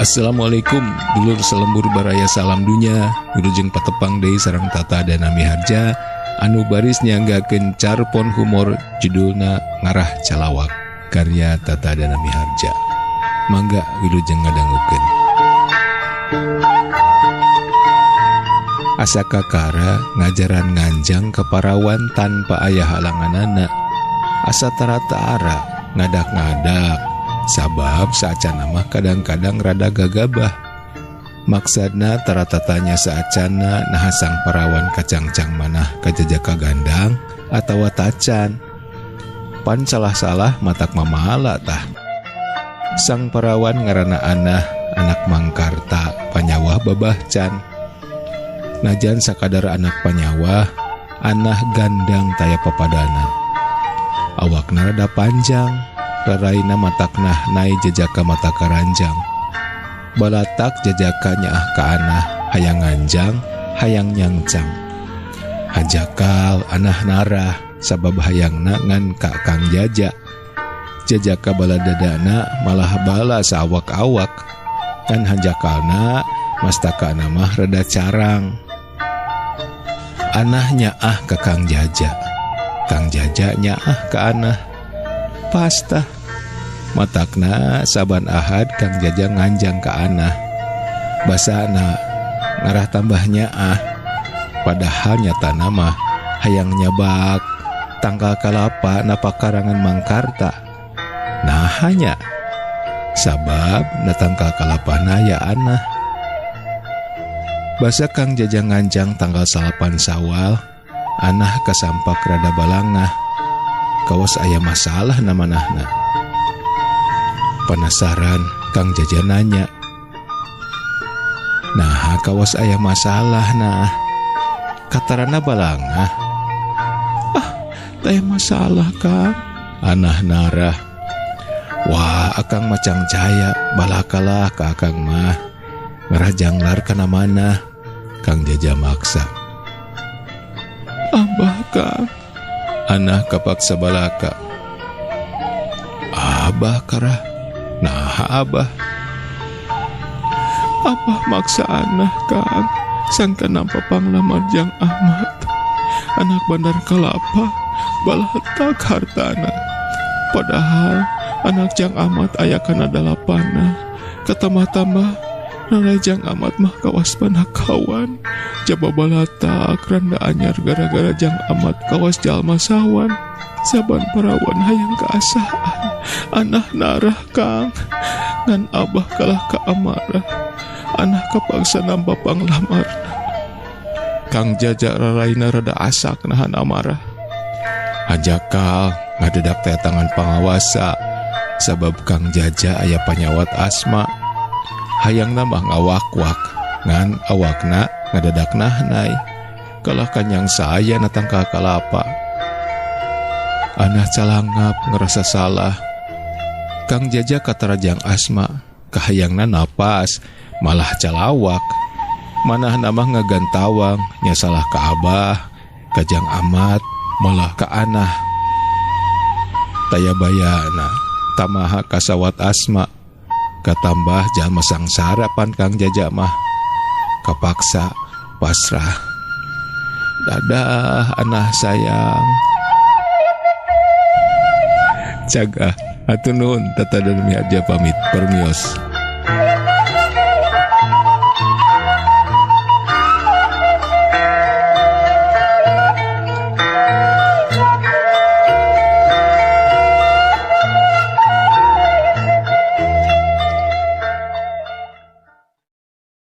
Assalamualaikum dulur selembur baraya salam dunya wilujeng patepang deui sareng Tata Dana Miharja anu baris nyanggakeun carpon humor judulna Ngarah Calawak karya Tata Dana Miharja. Mangga wilujeng ngadangukeun. Asa kakara ngajaran nganjang ka parawan tanpa aya halanganana. Asa tara-tara ngadak-ngadak sabab saacana mah kadang-kadang rada gagabah. Maksudna tara-tatanya saacana naha sang parawan kacangcang manah kajajaka gandang atawa tacan. Pan salah-salah matak mamala tah. Sang parawan ngaranna Anah, anak Mangkarta, panyawah babahcan. Najan sakadar anak panyawah, Anah gandang taya papadana. Awakna rada panjang, raraina mataknah nai jejaka mata karanjang. Balatak jejaka nyaah ka Anah, hayang nganjang, hayang nyangcang. Hajakal Anah narah, sabab hayangna ngan ka Kang Jaja. Jejaka baladadana malah bala saawak-awak. Kan hajakalna mastaka mah rada carang. Anah nyaah ka Kang Jaja, Kang Jaja nyaah ka Anah. Pastah matakna saban ahad Kang Jaja nganjang ka Anah. Basana ngarah tambah nyaah, padahal nyatana mah hayang nyabak tangkal kalapa napa karangan Mangkarta. Nah hanya sabab na tangkal kalapana ya Anah. Basa Kang Jaja nganjang tanggal 9 Sawal, Anah kasampak rada balangah. Kawas aya masalah na manahna. Penasaran Kang Jaja nanya, nah kawas aya masalah nah. Katarana balangah. Ah, taya masalah Kang. Anah narah. Wah, akang macang caya balakalah ka akang mah. Ngarah janglar kana mana? Kang Jaja maksa. Abah Kang. Anah kapaksa balaka. Abah karah. Nah abah. Abah maksa Anah Kang. Sangka nampa panglamar Jang Ahmad. Anak bandar kalapa balatak hartana. Padahal anak Jang Ahmad aya kana dalapana. Katambah-tambah Rara Jang Ahmad mah kawas panakawan. Jaba balatak randa anyar gara-gara Jang Ahmad kawas jalma sawan. Saban parawan hayang keasaan. Anah narah Kang. Ngan abah kalah ka amarah. Anah kapaksa nampa panglamarna. Kang Jaja raraina rada asak nahan amarah. Hajakal ngadedak teh tangan pangawasa. Sabab Kang Jaja aya panyawat asma. Hayangna mah ngawak-wak, ngan awakna ngadedak nahnai. Kalah kanyang saya na tangkal kalapa. Anah calangap ngerasa salah. Kang Jaja katara Jang Asma, kahayangna napas, malah calawak. Manah namah ngagantawang, nya salah ka abah, ka Jang Ahmad, malah ka Anah. Taya bayana, tamaha kasawat asma. Katambah jalma sangsara pan Kang Jaja mah. Kapaksa pasrah. Dadah Anah sayang. Cagah atuh nuhun Tata dan Miharja pamit permios.